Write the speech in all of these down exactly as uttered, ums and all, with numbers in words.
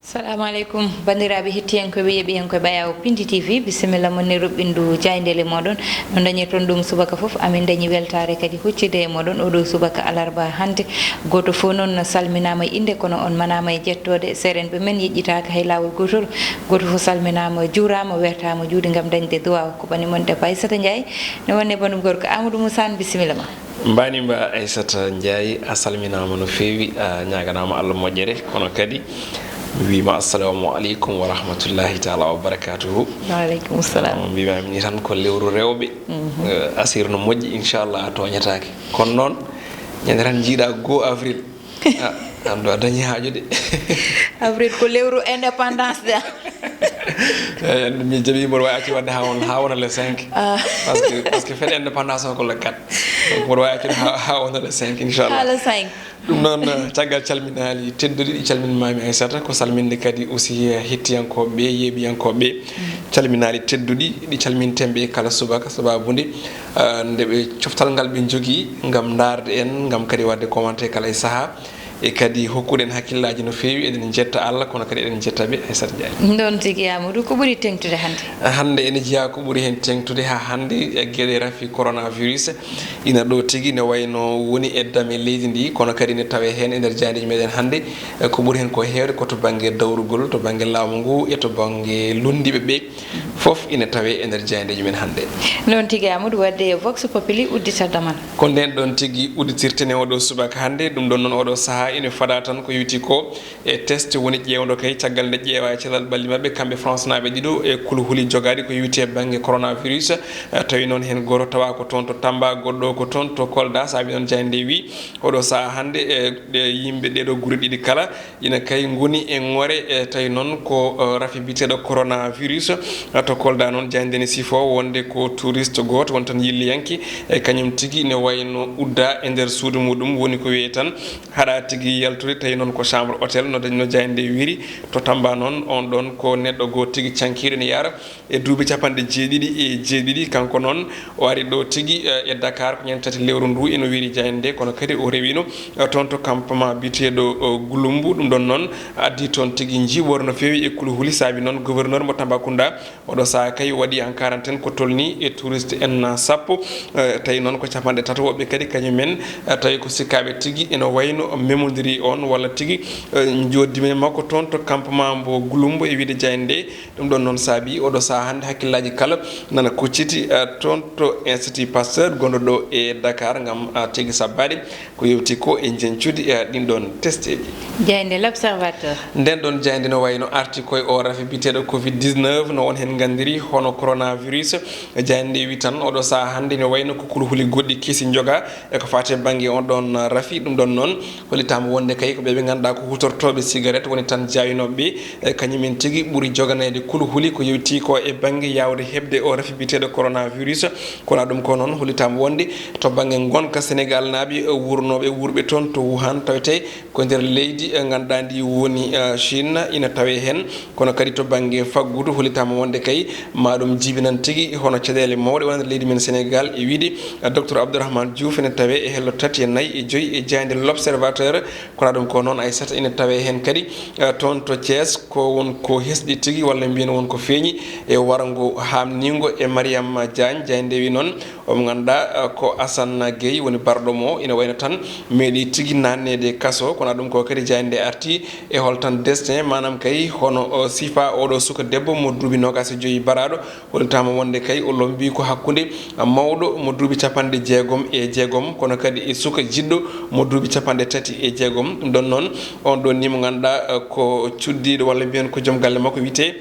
Assalamu aleykum, banndiraaɓe hettiyankooɓe, yeeɓiyankooɓe Ɓayaawo Pindi T V, bisimilla mon e ruɓɓindu jaayndeele mooɗon. No dañirton ɗum subaka fof, amin dañi weltaare kadi huccide e mooɗon oɗo subaka alarba hannde. Gooto fof noon salminaama e innde, kono on manaama e jettoode. Seerenɓe men yeƴƴitaaka hay laawol gootol. Gooto fof salminaama, juuraama, wertaama juuɗe ngam dañde duwaaw. Ko bani mon debbo Aissata Ndiaye, no wonde banndum gorko Amadou Moussa Anne, bisimilla ma. Mbaɗi ma Aissata Ndiaye, a salminaama no feewi, a ñaaganaama Allah moƴƴere, kono kadi mi wiima assalamu aleykum wa rahmatullahi taala wa barakatuhu. Wa aleykum salam. Mbima mini tan ko lewru rewɓe. Mhm. Eh, asir no moƴƴi, inchallah a tooñataake. Kono noon, ñande tan jiiɗa goo avril. Ah, an ɗo a dañi haaju de. Avril ko lewru indépendance de. Eh, mi jaɓi mboɗo wawi accude wadde ha won, ha wona le cinq. Ah. Parce que, parce que fête indépendance o ko le quatre. Donc mboɗo wawi accude ha, ha wona le cinq, inchallah. Ha le cinq. Ɗum noon, eh, caggal calminaali tedduɗi ɗi calminmaami Aissata, ko salminde kadi aussi, eh, hettiyankooɓe ɓe, yeeɓiyankooɓe ɓe. Mm. Calminaali tedduɗi ɗi calminten ɓe kala subaka, sababude, eh, nde ɓe coftal ngal ɓe njogii ngam ndaarde en, ngam kadi waɗde commentaire kala e sahaa. E kadi hokkuɗen hakkillaaji no feewi, eɗen njetta Allah, kono kadi eɗen njetta ɓe, Aissata Ndiaye. Noon tigi, Amadou, ko ɓuri teeŋtude hannde? Hannde ene jeyaa ko ɓuri heen teeŋtude haa hannde e geɗe rafi coronavirus. Ina ɗo tigi ne wayno woni e dame leydi ndi, kono kadi ne tawee heen e nder jaayndeeji meɗen hannde, e ko ɓuri heen ko heewde ko to bannge dawrugol, to bannge laamu ngu e to bannge lunndiiɓe ɓe. Fof ina tawee e nder jaayndeeji men hannde. Noon tigi, Amadou, wadde Vox Populi uddita damal. Ko ndeen ɗoon tigi udditirten e oɗo subaka hannde. Ɗum ɗoon noon oɗo sahaa ina fada tan ko yowiti ko e test woni ƴeewndo kay caggal nde ƴeewa e cellal ɓalli maɓɓe kamɓe France naaɓe ɗiɗo e kulhuli jogaaɗi ko yowiti e bannge coronavirus. Eh, tawi noon heen gooto tawa ko toon to Tamba, goɗɗo ko toon to Kolda. Saabi noon jaaynde wi oɗo sahaa hannde e ɗe yimɓe ɗeɗo gure ɗiɗi kala ina kay ngoni e ŋore, e tawi noon ko, eh, rafi biyeteeɗo coronavirus. Eh, to Kolda noon, jaaynde ne sifo wonde ko touriste gooto won tan yilliyanke, e kañum tigi ne wayno udda e nder suudu muɗum, woni ko wiyee tan haɗa tigi yaltude, tawi noon ko chambre hôtel no dañno jaaynde wiri. To Tamba noon, on ɗoon ko neɗɗo goo tigi cankiiɗo ne yara e duuɓi capanɗe jeeɗiɗi e jeeɗiɗi. Kanko noon, o ari ɗo tigi, eh, e Dakar ko ñande tati lewru ndu, ino wiri jaaynde nde, kono kadi o rewino, eh, toon to campement biyeteeɗo, eh, Gulumbu. Ɗum ɗoon noon addi toon tigi njiiɓoore no feewi e kulhuli, saabi noon gouverneur mo Tambacounda, oɗo sahaa kay waɗi en quarantaine ko tolni e touriste en sappo, eh, tawi noon ko capanɗe tato woɓɓe kadi kañumen, eh, tawi ko sikkaaɓe tigi ene wayno memodiri on walla tigi, eh, njooddime makko toon to campement mbo Gulumbu e wiyde jaaynde nde. Ɗum ɗoon noon saabi oɗo sahaa hannde hakkillaaji kala nana kucciti, eh, toon to Institut Pasteur gonɗo ɗo e Dakar ngam, eh, tigi sabbaade ko yowti ko e njeñcudi, eh, ɗin ɗoon testeeji. Jaaynde L'Observateur. Nden ɗoon jaaynde no wayno arti koye o rafi biyeteeɗo covid dix-neuf, no on heen nganndiri hono coronavirus. Jaaynde nde wi tan oɗo sahaa hannde no wayno ko kulhuli goɗɗi keesi njoga e ko faati e bannge on ɗoon rafi. Ɗum ɗoon noon hollitaama wonde kay ko ɓe ɓe ngannduɗaa ko huutortooɓe cigarette woni tan jaaynooɓe ɓe, e kañumen tigi ɓuri joganeede kulhuli ko yowti ko e bannge yaawde heɓde o rafi biyeteeɗo coronavirus. Kono ɗum ko noon hollitaama wonde to bannge ngonka Senegal naaɓe, e wurnooɓe wuurɓe toon to Wuhan tawetee ko nder leydi, e ngannduɗaa ndi woni, eh, Chine, ina tawee heen. Kono kadi to bannge faggudu, hollitaama wonde kay ma ɗum jibinan tigi hono caɗeele mawɗe wonande leydi men Senegal, e wiyde, eh, docteur Abdourahmane Diouf, ene tawee e hello tati e nayi e joyi e jaaynde L'Observateur. Kono ɗum ko noon, Aissata, ene tawee heen kadi, eh, toon to Thiès, ko won ko hesɗi tigi, walla mbiyen won ko feeñi e warngo haamniingo e Mariama Diagne. Jaaynde nde wi noon, omo ngannduɗaa, eh, ko Assane Gueye woni barɗo mo, ina wayno tan meeɗi tigi naatneede kaso, kono ɗum ko kadi jaaynde nde arti e hol tan destin, maanaam kay hono, eh, sifa oɗo suka debbo mo duuɓi noogaas e joyi baraaɗo, hollitaama wonde kay o lombii ko hakkunde mawɗo mo duuɓi capanɗe jeegom e jeegom, kono kadi e suka jiɗɗo mo duuɓi capanɗe tati e jeegom. Ɗum ɗoon noon, on ɗoon ni mo ngannduɗaa, eh, ko cuddiiɗo walla mbiyen ko joom galle makko wiyetee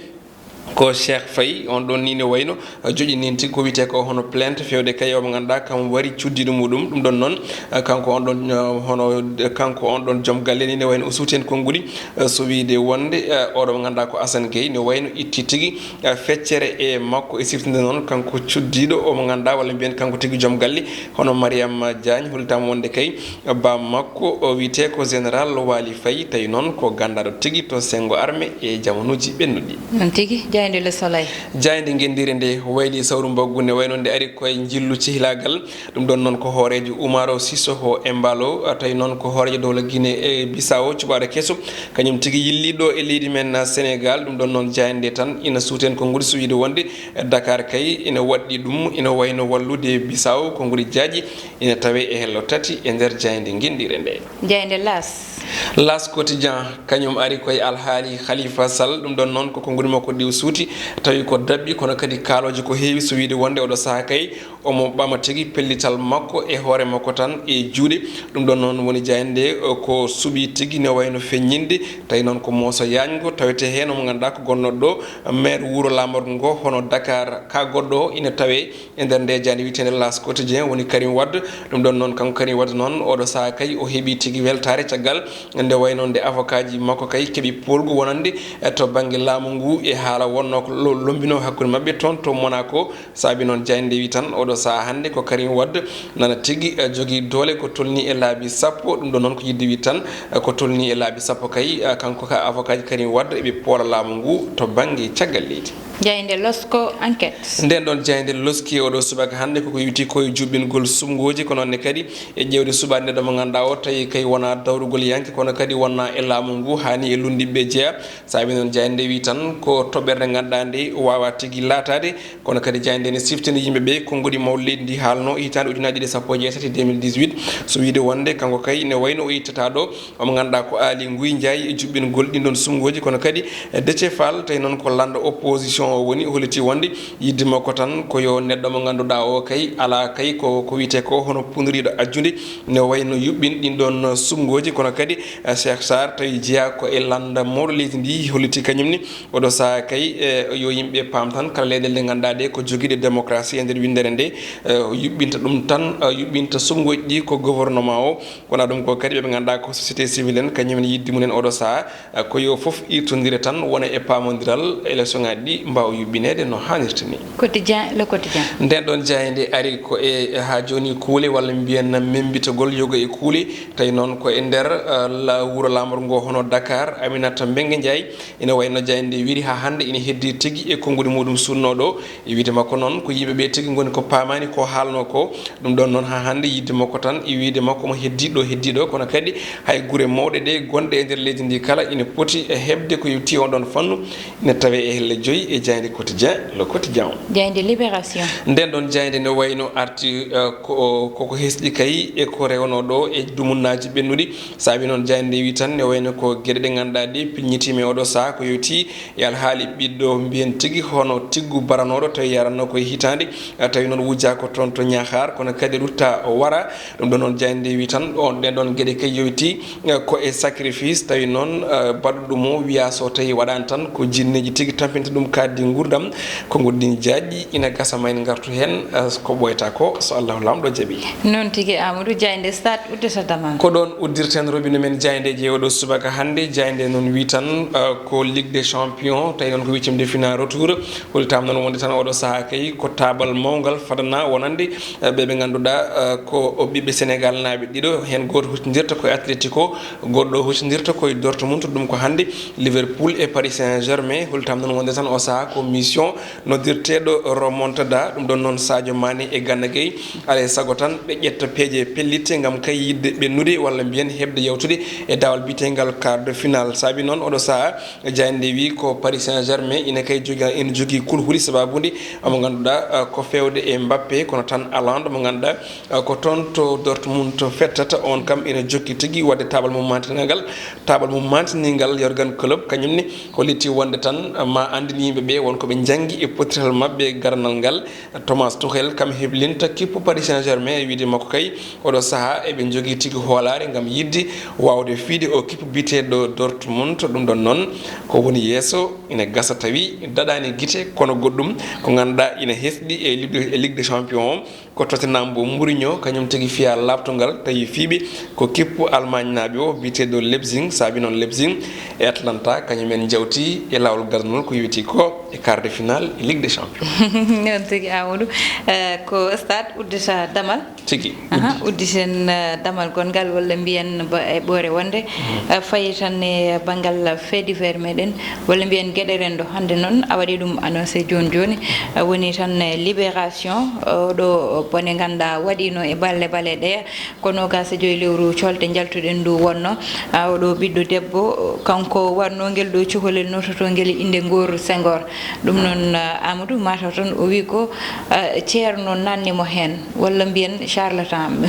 ko Cheikh Faye, on ɗoon ni ne wayno, eh, joƴƴiniin tigi ko wiyetee ko hono plainte feewde kay omo ngannduɗaa kam wari cuddiiɗo muɗum. Ɗum ɗoon noon, eh, kanko on ɗoon, eh, hono, eh, kanko on ɗoon joom galle ni ne wayno o suuti heen konnguli, eh, so wiyde wonde, eh, oɗo mo ngannduɗaa ko Assane Gueye ne wayno itti tigi, eh, feccere e makko e siftinde noon kanko cuddiiɗo omo ngannduɗaa walla mbiyen kanko tigi joom galle hono Mariama Diagne, hollitaama wonde kay baam makko o wiyetee ko Général Waly Faye, tawi noon ko ganndaɗo tigi to senngo arme e jamanuuji ɓennuɗi. Noon tigi, Jaaynde Le Soleil. Jaaynde ngenndiire nde wayli sawru mbaggu nde wayno nde ari koye njillu cehilaagal. Ɗum ɗon noon ko hooreejo Umaro Sissoko Embalo, tawi noon ko hooreejo dowla Guinée e Bissau, cuɓaaɗo keso. Kañum tigi yilli ɗo e leydi men Sénégal. Ɗum ɗon noon jaaynde tan ina suuti en konguɗi so wiyde wonde Dakar kay ina waɗɗi ɗum, ina wayno wallude Bissau konguɗi jaaƴi. Ina tawee e hello tati e nder jaaynde ngenndiire nde. Jaaynde L'As. L'As Quotidien, kañum ari koye alhaali Khalifa Sall. Ɗum ɗon noon ko konguɗi makko ɗi suuti, tawi ko daɓɓi, kono kadi kaalooji ko heewi, so wiyde wonde oɗo sahaa kay omo ɓama tigi pellital makko e hoore makko tan e juuɗe. Ɗum ɗon noon woni jaaynde nde, eh, ko suɓii tigi ne wayno feññinde, tawi noon ko mooso yaañgo tawetee heen omo ngannduɗaa ko gonnooɗo ɗo, maire wuro laamorgo ngo, hono Dakar. Ka goɗɗo o ina tawee e nder nde jaaynde wiyeteende L'As Quotidien, woni Karim Wade. Ɗum ɗon noon, kanko Karim Wade noon, oɗo sahaa kay o heɓi tigi weltaare caggal nde wayno nde avocat ji makko kay keɓi poolgu wonande, eh, to bannge laamu ngu e haala wonnoo ko lo-, lombinoo hakkunde maɓɓe toon to Monaco. Saabi noon jaaynde wi tan oɗo sahaa hannde ko Karim Wade nana tigi, eh, jogii doole ko tolnii e laabi sappo. Ɗum ɗon noon ko yiɗde wi tan, eh, ko tolnii e laabi sappo kay, eh, kanko ka avocat ji Karim Wade eɓe poola laamu ngu to bannge caggal leydi. Jaaynde Losko Enquête. Nden ɗon jaaynde loski oɗo subaka hannde koko yowiti koye juɓɓingol suɓngooji, ko noon ne kadi e ƴeewde suɓaade neɗɗo mo ngannduɗaa o tawi kay wonaa dawrugol yanke, kono kadi wonaa e laamu ngu, haani e lunndiɓe jeya. Saabi noon jaaynde wi tan ko toɓɓere nde ngannduɗaa nde waawaa tigi laataade, kono kadi jaaynde ne siftini yimɓe ɓe konguɗi mawɗo leydi ndi haalno hitaande ujunaaji ɗiɗi e sappo e jeetati, deux mille dix-huit, so wiyde wonde kanko kay ne wayno o ittata ɗo. Omo ngannduɗaa ko Aly Ngouille Ndiaye e juɓɓingol ɗin ɗon suɓngooji, kono kadi, eh, Déthié Fall, tawi noon ko lanndo opposition o woni, o holliti wonde yiɗde makko tan ko yo neɗɗo mo ngannduɗaa o kay alaa kay ko, ko wiyetee ko hono punndoriiɗo ajjude, ne wayno yuɓɓin ɗin ɗon suɓngooji, kono kadi, eh, Cheikh Sarr tawi jeyaa ko e lannda mawɗo leydi ndi, holliti kañum ne oɗo sahaa kay, eh, yo yimɓe paam tan kala leyɗeele ɗe ngannduɗaa ɗe ko jogiiɗe démocratie e nder winndere nde, eh, yuɓɓinta ɗum tan, eh, yuɓɓinta suɓngooji ɗi ko gouvernement o. Kono ɗum ko kadi ɓe ɓe ngannduɗaa ko société civile en, kañum en yiɗde mum en oɗo sahaa, eh, ko yo fof irtondire tan wona e paamondiral, élection ŋaaji ɗi mbaawa yuɓɓineede no haanirta ni. Quotidien, Le Quotidien. Nden ɗon jaaynde ari ko e, e haa jooni kuule walla mbiyen memmbitagol yoga e kuule, tawi noon ko e nder, eh, la, wuro laamorgo ngo hono Dakar, Aminata Mbengue Ndiaye. Ina wayno jaaynde nde wiyri haa hannde ina heddii tigi e konnguɗi muɗum suuɗnoo ɗo. E wiyde makko noon ko yimɓe ɓe tigi ngoni ko paamaani ko haalnoo ko. Ɗum ɗon noon haa hannde yiɗde makko tan e wiyde makko omo heddii ɗo, heddii ɗo, kono kadi hay gure mawɗe ɗe gonɗe e nder leydi ndi kala ina poti e heɓde ko yowti on ɗon fannu. Ina tawee e helle joyi e jaaynde Quotidien, Le Quotidien. Jaaynde Libération. Nden ɗon jaaynde ne wayno arti, eh, ko, koko hesɗi kay e ko rewnoo ɗo e dumunnaaji ɓennuɗi. Saabi noon jaaynde nde wi tan ne wayno ko geɗe ɗe ngannduɗaa ɗe piññitiima e oɗo sahaa ko yowti e alhaali ɓiɗɗo mbiyen tigi hono Tiggu baranooɗo tawi yaranno ko e hitaande, eh, tawi noon wujjaa ko toon to Ñaaxaar, kono kadi rutta o wara. Ɗum ɗon noon jaaynde nde wi tan ɗon, ɗen ɗon geɗe kay yowti, eh, ko e sacrifice, tawi noon, eh, baɗɗo ɗum o wiyaa so tawi waɗaani tan ko jinneeji tigi tampinta ɗum kadi nguurndam. Ko nguurndin jaaƴɗi ina gasa ma en ngartu heen, eh, ko ɓooyata ko so Allahu Laamɗo jaɓi. Noon tigi Amadou, jaaynde Stade uddata damal. Ko ɗoon uddirten robinet men jaayndeeji e oɗo subaka hannde. Jaaynde noon wi tan, eh, ko Ligue des Champions, tawi noon ko huitième de finale retour. Holtaama noon wonde tan oɗo sahaa kay ko taabal mawngal fadana wonande, eh, ɓe ɓe ngannduɗaa, eh, ko ɓiɓɓe Sénégal naaɓe ɗiɗo, heen gooto huccindirta ko e Atlético, goɗɗo huccindirta ko e Dortmund, ɗum ko hannde Liverpool e Paris Saint-Germain. Holtaama noon wonde tan o sahaa ko mission noddirteeɗo remontada, ɗum ɗon noon Sadio Mané e Gana Gueye. Alaa e sago tan ɓe ƴetta peeje pellitte ngam kay yiɗde ɓennude walla mbiyen heɓde yawtude e daawal biyeteengal quart de finale. Saabi noon oɗo sahaa jaaynde wi ko Paris Saint-Germain ina kay jogi, ina jogii kulhuli sabaabu nde omo ngannduɗaa, eh, ko feewde e Mbappé, kono tan Haaland mo ngannduɗaa, eh, ko toon to Dortmund to fettata, on kam ina jokki tigi waɗde taabal mum maantingal. Taabal mum maantingal Jurgen Klopp kañum ne holliti wonde tan, eh, ma anndin yimɓe ɓe won ko ɓe njanngi e pottital maɓɓe e garanal ngal. Thomas Tuchel kam heblinta kippu Paris Saint-Germain e wiyde makko kay oɗo sahaa eɓe njogii tigi hoolaare ngam yiɗde waawde fiyde o kippu biyeteeɗo Dortmund. Ɗum ɗon noon ko woni yeeso ina gasa tawi daɗaani gite, kono goɗɗum ko ngannduɗaa ina hesɗi e Ligue, e Ligue des Champions o. Ko Tottenham mo Mourinho, kañum tigi fiyaa laaɓtungal, tawi fiyɓe ko kippu Almaañnaaɓe o biyeteeɗo Leipzig, saabi noon Leipzig e Atalanta, kañum en njawti e laawol gadanol ko yowiti ko e quart de finale e Ligue des Champions. Noon tigi Amadou, eh, ko Stade uddita damal. Tigi. Aha, udditen eh, damal gongal walla mbiyen ba e ɓoore wonde eh, fayi tan e banngal fait divers meɗen walla mbiyen geɗe renndo. Hannde noon a waɗi ɗum annoncé jooni jooni. Eh, woni tan eh, libération oɗo bone ngannduɗaa waɗiino e balle bale ɗeya, ko noogaas e joyi lewru colte njaltuɗen ndu wonno. Ah, oɗo ɓiɗɗo debbo kanko waɗnoo ngel ɗo cukalel nototoo ngel innde Ngor Senghor. Ɗum noon ah, Amadou mataw tan o wi ko ah, ceerno nanni mo heen walla mbiyen charlatan.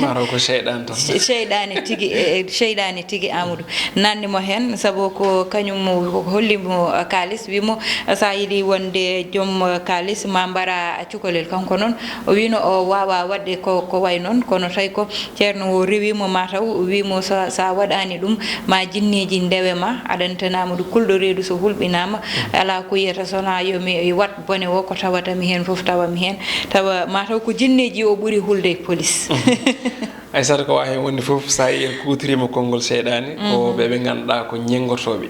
Mataw ko seyɗan tan. Seyɗaani tigi e seyɗaani tigi Amadou nanni mo heen, sabu ko kañum ko holli mo kaalis, wi mo sa yiɗi wonde joom kaalis ma mbara cukalel. Kanko noon o wino o wawa waɗde ko ko way noon, kono tawi ko ceerno o rewi mo mataw, wi mo sa sa waɗani ɗum ma jinneeji ndewe ma. Aɗa anndi tan Amadou kulɗo reedu so hulɓinama ala ko yiyata sona yomi wat bone o ko tawata mi heen fof tawa mi heen, tawa mataw ko jinneeji o ɓuri hulde e police. Aysata, ko wawi hen wonde fof, sa yi en kutorima konngol seyɗani ko ɓe ɓe ganduɗa ko ñengotoɓe.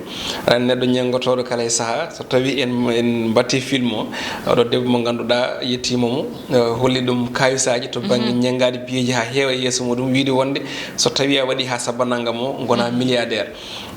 Aɗa anndi neɗɗo ñengotooɗo kala e saaha, so tawi en en mbatti film o, oɗo debbo mo ganduɗa yettimamo eh, holli ɗum kawisaji to bangge ñengade biyeji ha heewa e yeeso muɗum, wiide wonde so tawi a waɗi ha sabba nanngam o gona milliardaire.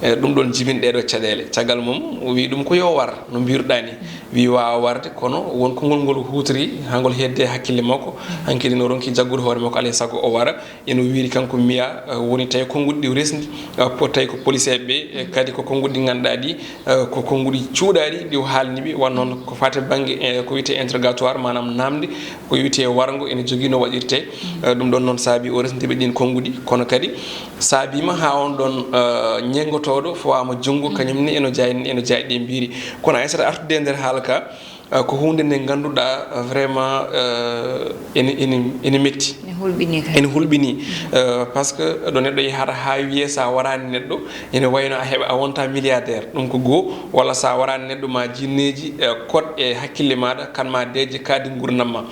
Eh, ɗum ɗon jibini ɗeɗo caɗele. Caggal mum o wi ɗum ko yo war no mbiruɗa ni. Wi wawa warde, kono won konngol ngol o hutori ha ngol hedde hakkille makko. Hankkadi no ronki jaggude hoore makko alay saago o wara. Ene wiri kanko Miya eh, woni tawi konnguɗi ɗi resdi eh, po tawi ko policeɓe ɓe eh, kadi ko konnguɗi ɗi ganduɗa ɗi eh, ko konnguɗi cuuɗaɗi ɗi o haalni ɓe. Wan noon ko fate bangge eh, ko wiyete interrogatoire, manam namde ko wiyete wargo ene jogui no waɗirte. Eh, ɗum ɗon noon saabi o resdiɓe ɗin konnguɗi, kono kadi saabima ha on ɗon eh, ñengotoɗo fowama junngo, kañum ni eno jaayi eno jaayi ɗe mbiri. Kono Aysata, artude e nder haala ka eh, ko hunde nde ganduɗa eh, vraiment eh, ene ene ene metti. Ne hulɓini kadi. Ene hulɓini eh, par ce que ɗo neɗɗo yahata ha wiye sa warani neɗɗo ene wayno a heɓa a wonta milliardaire, ɗum ko goo, walla sa warani neɗɗo ma jinneji eh, kot e hakkille maɗa kan ma deeje kadi gurdam ma.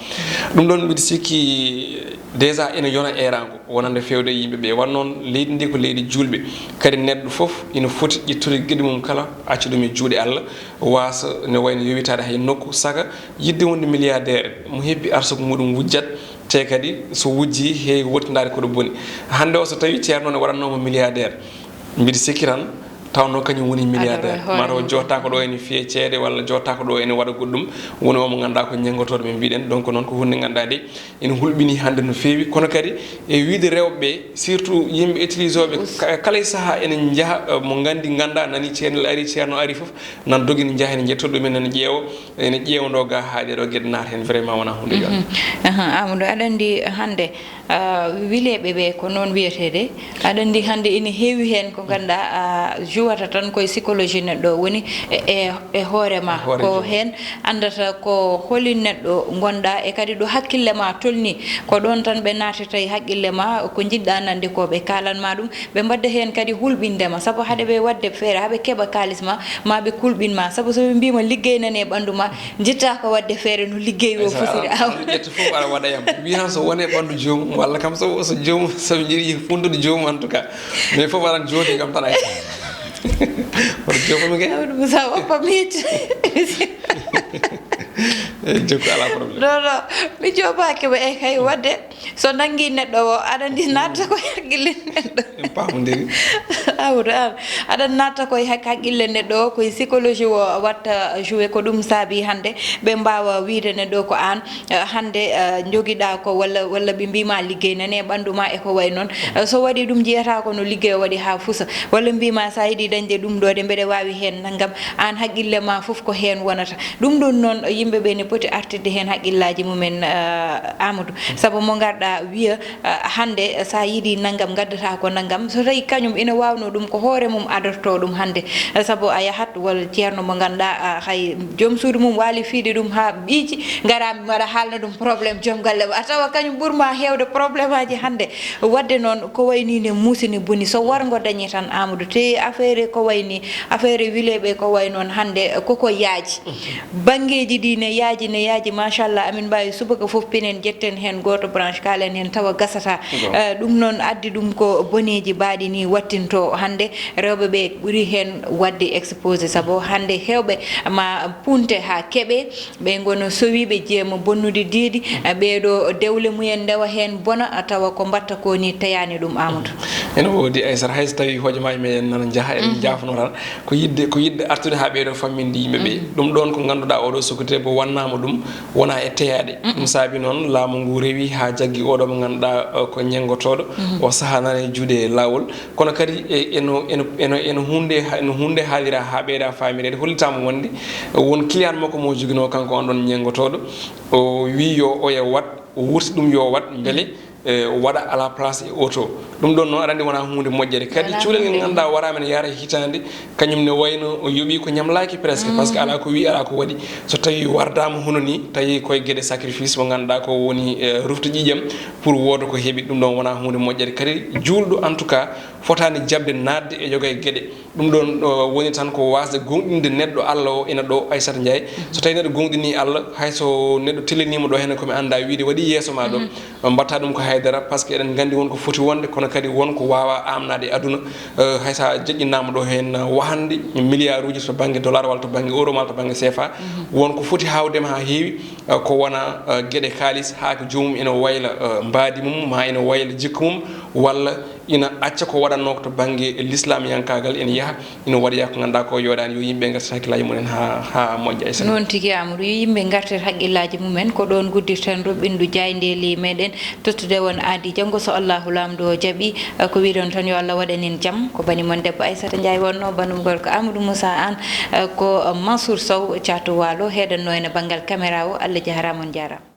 Ɗum ɗon mbiɗa sikki déjà ene yona erango wonande fewde e yimɓe ɓe. Wan noon leydi ndi ko leydi julɓe, kadi neɗɗo fof ina foti ƴettude giɗo mum kala acca ɗum e juuɗe Allah, wasa ne wayno yowitade hay nokku saka yidde wonde milliardaire mo hebbi arsugu muɗum wujjat, te kadi so wujji heewi wottidade koɗo boni. Hande o so tawi ceerno ne waɗannoma milliardaire, mbiɗa sikki tan tawno kañum woni milliardaire, mataw jottako ɗo ene fiye ceede walla jottako ɗo ene waɗa goɗɗum, woni omo ganduɗa ko ñengotoɗo ɓe mbiɗen. Donc noon ko hunde ganduɗa de ene hulɓini hande no feewi, kono kadi e wiide rewɓe surtout yimɓe utilisé ɓe kala e saaha ene jaaha eh, mo gandi ganda nani ceernel ari ceerno ari foof nan dogi ne jaaha ene jetto ɗumen ene ƴeewa ene ƴeewndo ga ha ɗeɗo gueɗe naata hen. Vraiment wona hunde yonde. Amadou, aɗa andi hande ah, wileɓe ɓe ko noon wiyetede, aɗa andi hande ene heewi hen ko ganduɗa ah, jouwata tan koye psychologie neɗɗo woni e e- e hoore ma. Ko hen andata ko holi neɗɗo gonɗa e kadi ɗo hakkille ma tolni. Ko ɗon tan ɓe naatata e haqqille ma, ko jiɗɗa nande ko ɓe kalanma ɗum, ɓe mbadda hen kadi hulɓindema, saabu haɗa ɓe wadde feere haɓe keɓa kalis ma, ma ɓe kulɓin ma, saabu soɓe mbima liggey nani e ɓandu ma, jitta ko wadde feere no liggey o fotiri aw. Ƴetta fof aɗa waɗa yam wi tan so wone ɓandu joomum walla kam so so joomum soɓe jiɗi fundude joomum en tout cas, mais fof aɗan joodi kam tan ay. Hoto joomum ke Amadou Moussa woppa miit. Jokku ala problème. Non non, mi joobaki mo e kay wadde so nangi neɗɗo o aɗa ndi natta ko haqqille neɗɗo. Pamodiri. Awre an aɗa natta koye hak- haqqille neɗɗo o, koye psychologie o watta joué. Ko ɗum saabi hande ɓe mbawa wiide neɗɗo ko an eh, hande eh, joguiɗa ko walla walla ɓe mbima liggey nani e ɓandu ma e ko way noon. Eh, so waɗi ɗum jiyata ko no liggey o waɗi ha fusa, walla mbima sa yiɗi dañde ɗum ɗo de mbeɗa wawi hen naggam. An haqqille ma foof ko hen wonata. Ɗum ɗon noon yimɓe ɓe ne poti artirde hen haqqillaji mumen eh, Amadou, saabu mo garɗa wiya ah, hande sa yiɗi naggam gaddata ko naggam, so tawi kañum ina wawno ɗum ko hoore mum adorto ɗum hande. Eh, saabu a yahat walla ceerno mo ganduɗa ah, hay joom suudu mum wali fiide ɗum ha ɓiiji gara mbaɗa haalna ɗum problème joom galle ma, a tawa kañum ɓurma hewde problème aji hande. Wadde noon ko wayni ne muusi ne boni, so wargo dañi tan Amadou, te affaire ko wayni affaire wileɓe ko way noon hande koko yaaji. Banggueji ɗi ne yaaji. Ne yaaji, machallah, amin mbaawi subaka fof pinen, jetten heen gooto branche, kaalen heen tawa gasata. Eh, ɗum noon addi ɗum ko boneeji mbaɗi ni wattinto hannde. Rewɓe ɓe ɓuri heen waɗde exposé, sabu hannde heewɓe ma punte haa keɓe, ɓe ngona sowiiɓe jeema bonnude diidi. Eh, ɓeeɗo dewle mumen ndewa heen bona, tawa ko mbaɗta ko ni teyaani ɗum, Amadou. Ene woodi, Aysata, hay so tawii hojomaaji meɗen nana njaha, eɗen njaafno tan. Ko yiɗde, ko yiɗde artude haa ɓeeɗo famminde yimɓe ɓe. Ɗum ɗoon ko ngannduɗaa oɗo sokotire bo wannaama ɗum, wonaa e teyaaɗe. Ɗum saabi noon laamu ngu rewi haa jaggi oɗo mo ngannduɗaa, eh, ko ñenngotooɗo. O sahaa nana e juuɗe laawol. Kono kadi e, eno, eno, eno, eno huunde ha-, eno huunde haalira haa ɓeyda faamireede. Hollitaama wonde won client makko mo joginoo kanko on ɗon ñenngotooɗo. O wii yo oya waɗ, o wurti ɗum yo waɗ mbele, eh, waɗa à la place e auto. Ɗum ɗon noon aɗa anndi wonaa huunde moƴƴere. Kadi cuulel ngel ngannduɗaa waraama ene yaara hitaande, kañum ne wayno o yoɓii ko ñamlaaki presque, parce que alaa ko wii, alaa ko waɗi. So tawii wardaama hono nii, tawi koye geɗe sacrifice mo ngannduɗaa ko woni, eh, rufde ƴiiƴam pour wooda ko heɓi, ɗum ɗon wonaa huunde moƴƴere. Kadi juulɗo en tout cas fotaani jaɓde naatde e yoga e geɗe. Ɗum ɗon, o, woni tan ko waasde gooŋɗinde neɗɗo Allah o ina ɗo, Aysata Njaay. So tawii neɗɗo gooŋɗinii Allah, hay so neɗɗo telliniima ɗo heen ko mi anndaa wiyde waɗi yeeso ma ɗo, mbaɗta ɗum ko haydara, parce que eɗen nganndi won ko foti wonde, kono kadi won ko waawaa aamnaade e aduna. Eh, hay so a jeƴƴinaama ɗo heen wahande milliard uji to bannge dollar walla to bannge euro walla to bannge C F A, won ko foti haawde ma haa heewi, eh, ko wona, eh, geɗe kaalis, haa ko joomum ina wayla, eh, mbaadi mum, maa ina wayla jikku mum, walla ina acca ko waɗatnoo to bannge lislaamyankaagal, ina yaha, ina waɗa ko ngannduɗaa ko yooɗaani. Yo yimɓe ngartir hakkillaaji mumen haa, haa moƴƴa e sella. Noon tigi, Amadou, yo yimɓe ngartir hakkillaaji mumen. Ko ɗoon nguddirten roɓɓindu jaayndeeli meɗen, tottude on aadi janngo so Allahu Laamɗo jaɓi. Eh, ko wiɗon tan, yo Allah waɗan en jam. Ko bani mon debbo Aysata Njaay wonnoo, banum gorko Amadou Moussa Anne, eh, ko Mansour Sow, caatu Waalo, heedannoo ene banngal caméra o. Allah jaaraama, on njaaraama.